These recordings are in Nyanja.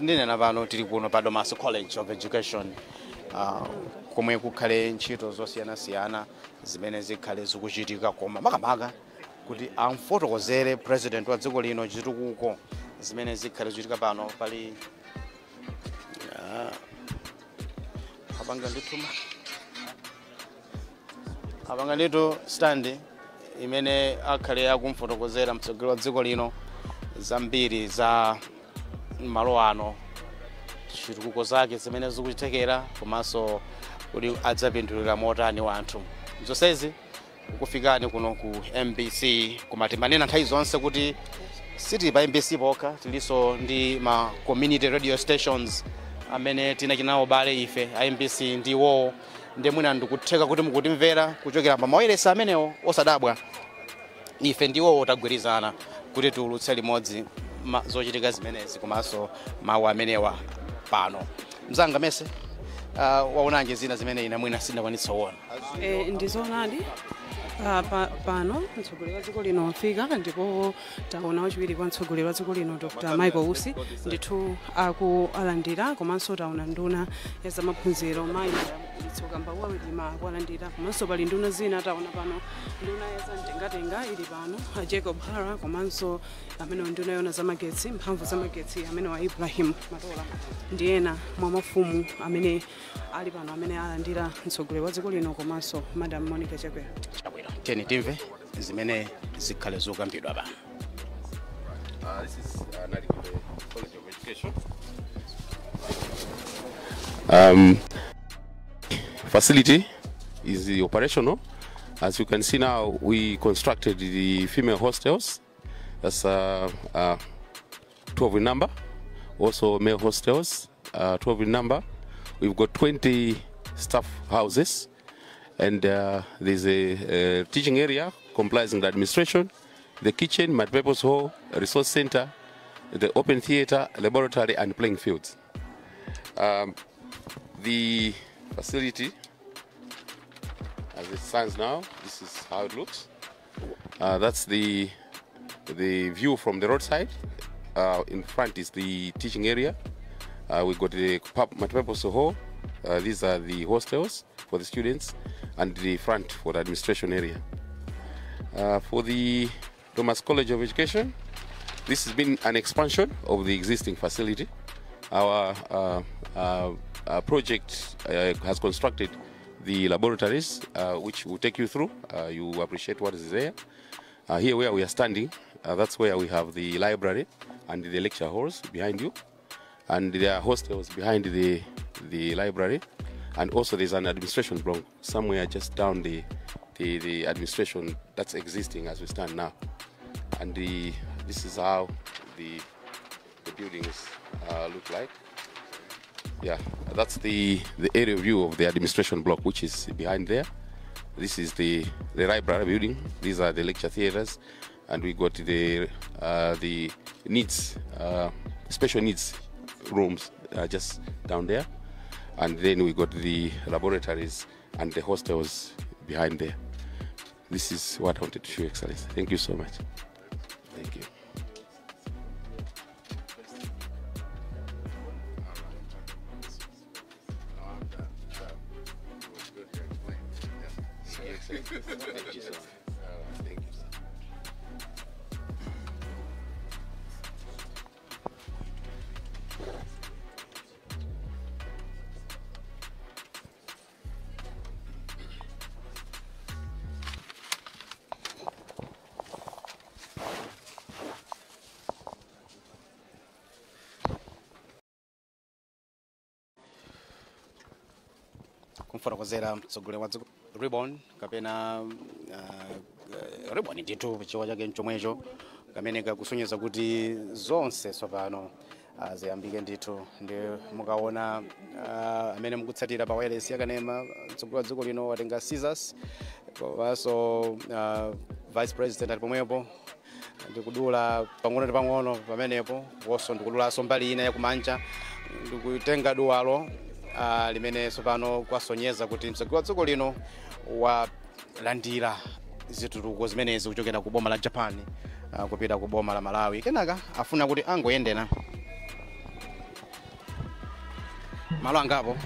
Ndinena pano tili kuno pa Domasi College of Education, komwe kukhale ntchito zosiyanasiyana zimene zikhale zikuchitika, koma makamaka kuti amfotokozere president wa dziko lino chitukuko zimene zikhale zikuchitika pano. Pali apanga ndithu apanga ndithu stand imene akhale akumfotokozera mtsogoleri wa dziko lino zambiri za malo ano, chitukuko zake zimene zikuchitekera, komanso kuti adzapindulira motani wanthu. Zonsezi kufikani kuno ku MBC, koma timanena nthawi zonse kuti sitili pa MBC pokha, tilinso ndi ma community radio stations amene tinachinawo bale ife a MBC ndiwowo, ndi mwina ndikutheka kuti mukutimvera kuchokera pa mawayilesi amenewo. Osadabwa, ife ndiwowo tagwirizana kuti tiulutse limodzi zochitika zimenezi komanso mawu amenewa pano. Mzanga mese, waonanje zina zimene ine mwina sindakwanitsa kuona? Ndizoonadi. Pano mtsogoleri wa dziko lino wafika, ndipo taona wachiwiri kwa mtsogoleri wa dziko lino, Dr Michael Usi, ndithu akualandira, komanso taona nduna ya zamaphunziro, mayi Tsoka Mbawa akualandira, komanso pali nduna zina. Taona pano nduna ya zamtengatenga ili pano, a Jacob Hara, komanso amene nduna yona zamagetsi, mphamvu zamagetsi, amene wa Ibrahim Matola, ndi ena mwa mafumu amene ali pano amene alandira mtsogoleri wa dziko lino komanso Madam Monica Chakwera. Chabwino, tiyeni timve zimene zikhale zokambidwa pano. This is Nalikule College of Education. Facility is the operational. As you can see now, we constructed the female hostels. That's 12 in number. Also male hostels, 12 in number. We've got 20 staff houses, and there's a teaching area comprising the administration, the kitchen, multipurpose hall, resource center, the open theater, laboratory, and playing fields. The facility, as it stands now, this is how it looks. That's the view from the roadside. In front is the teaching area. We got the multipurpose hall. These are the hostels for the students, and the front for the administration area. For the Domasi College of Education, this has been an expansion of the existing facility. Our project has constructed the laboratories, which will take you through. You appreciate what is there. Here where we are standing, that's where we have the library and the lecture halls behind you. And there are hostels behind the library. And also there's an administration block somewhere just down the administration that's existing as we stand now. And this is how the buildings look like. Yeah, that's the area view of the administration block, which is behind there. This is the library building. These are the lecture theaters. And we got the needs, special needs rooms just down there. And then we got the laboratories and the hostels behind there. This is what I wanted to show you, Excellency. Thank you so much. Thank you. Thank you, sir. Thank you, sir. Kumfotokozera mtsogoleri wa dziko ribbon kapena ribbon ndithu, chiwa chake nchomwecho kamene kakusonyeza kuti zonse tsopano ziyambike ndithu. Ndi mukaona amene mukutsatira pa wireless yakanema, mtsogoleri wa dziko lino watenga scissors, komanso vice president ali pomwepo, ndikudula pang'ono ndi pang'ono pamenepo, wonso ndikudulanso mbali ina yakumanja, ndikutenga duwalo limene tsopano kwasonyeza kuti mtsogoleri wa dziko lino walandira zitukuko zimenezi kuchokera ku boma la Japan kupita ku boma la Malawi. Kenaka afuna kuti angoyendera. Malo angapo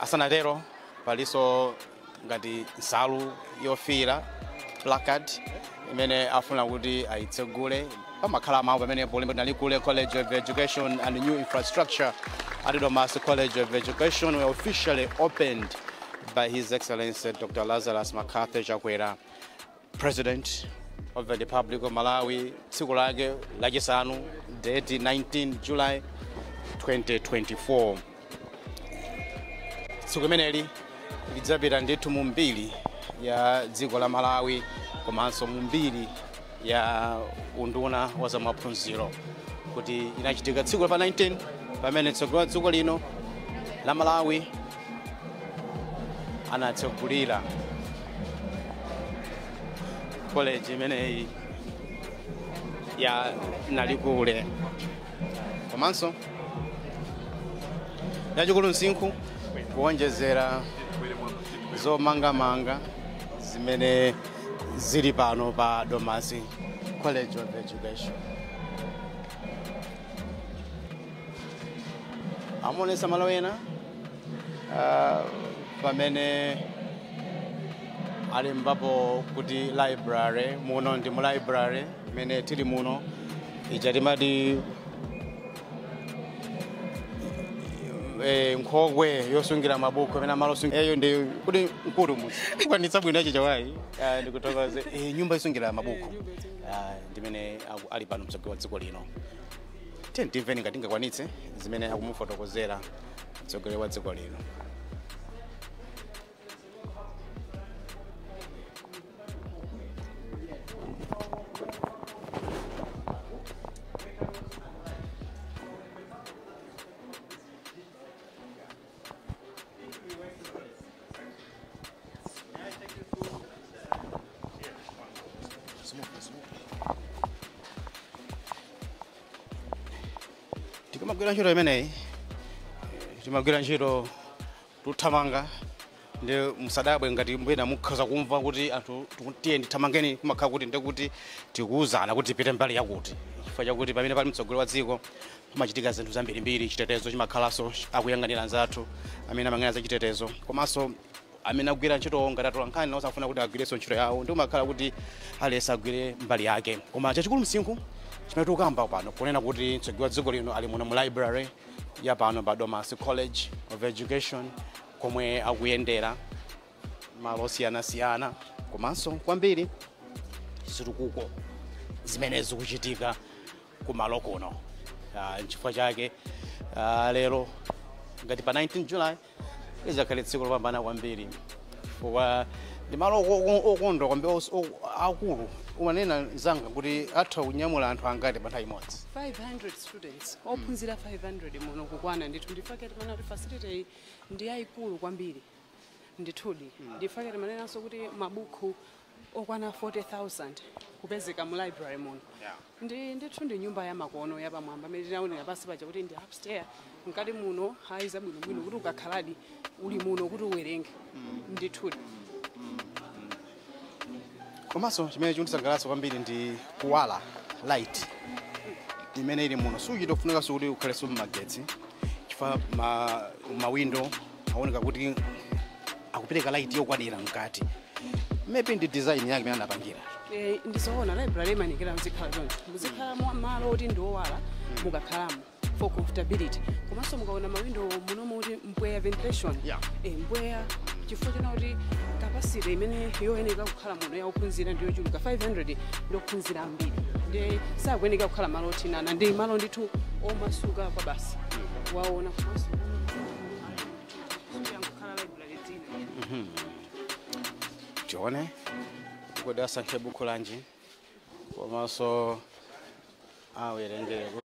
asanatero paliso ngati nsalu yofiira, placard imene afuna kuti ayitsegule. Pamakhala mawu pamenepo limbe Nalikule College of Education and new infrastructure at Domasi College of Education were officially opened by His Excellency Dr. Lazarus McCarthy Chakwera, President of the Republic of Malawi, tsiku lake lachisanu, date 19 July 2024. Tsiku limeneli lidzapita ndithu mu mbiri ya dziko la Malawi komanso mu mbiri ya unduna wa zamaphunziro, kuti inachitika tsiku pa 19 pamene mtsogoleri wa dziko lino la Malawi anatsegulira college imeneyi ya Nalikule, komanso yachikulu msinkhu kuwonjezera zomangamanga zimene zili pano pa Domasi College of Education. Amonesa malo ena pamene alembapo kuti library. Muno ndi mu library imene tili muno, ija timati nkhokwe yosungira mabuku amene amalo eyo ndi kuti mkulu muzi kukwanitsa bwino ichi chawayi. Ndikutokoze. Nyumba yosungira mabuku ndimene ali pano mtsogoleri wa dziko lino. Tiye timveni ngati tingakwanitse zimene akumufotokozera mtsogoleri wa dziko lino. Tikamagwira ntchito imeneyi, timagwira ntchito tuthamanga, ndi musadabwe ngati mbwena mukhoza kumva kuti anthu tiye ndithamangeni, kumakhala kuti ndikuti tikuwuzana kuti tipite mbali yakuti, chifukwa chakuti pamene pali mtsogoleri wa dziko kumachitika zinthu zambirimbiri. Chitetezo chimakhalanso akuyang'anira anzathu amene amayang'anira za chitetezo, komanso amene agwira ntchito ngati atola nkhani nawo safuna kuti agwirenso ntchito yawo, ndi umakhala kuti aliyense agwire mbali yake. Koma chachikulu msinkhu chimene tikukamba pano kunena kuti mtsogoleri wa dziko lino ali muno mu library ya pano pa Domasi College of Education, komwe akuyendera malo osiyanasiyana komanso kwambiri zitukuko zimene zikuchitika kumalo kuno. Nchifukwa chake lero ngati pa 19 July lizakhale tsiku lopambana kwambiri, chifukwa ndi malo okondwa kwambiri, akulu. Umanena zanga kuti atha kunyamula anthu angati pa nthawi imodzi? 500 students, ophunzira 500 muno kukwana ndithu. Ndifake timanena kuti facility iyi ndi yayikulu kwambiri ndithudi. Ndifake timanenanso kuti mabuku okwana 40,000 kupezeka mu library muno. Ndi ndithu ndi nyumba ya makono yapamwamba imene tinaonera pansi paja kuti ndi upstairs. Mkati muno hayi zabwinobwino kuti ukakhaladi uli muno kuti uwerenge ndithudi. Komanso chimene chikundisangalatsa kwambiri ndi kuwala, light imene ili muno. Suchita kufunikanso kuti ukhalenso mmagetsi, chifukwa mawindo aoneka kuti akupereka light yokwanira mkati. Maybe ndi design yake imene anapangira. Ndizoona, library imanikira muzikhala choncho, muzikhala malo oti ndi owala mukakhalamo for comfortability, komanso mukaona mawindo munomo kuti mpweya, ventilation. Mpweya, chifukwa chona kuti capacity imene yoyeneka kukhala muno yaophunzira ndi yochuluka, 500 ndi ophunzira ambiri, ndi sakuyeneka kukhala malo othinana. Ndi malo ndithu omasuka kwa basi waona, komanso kukhala library dzina. Tione kuti asankhe buku lanji komanso awerengere.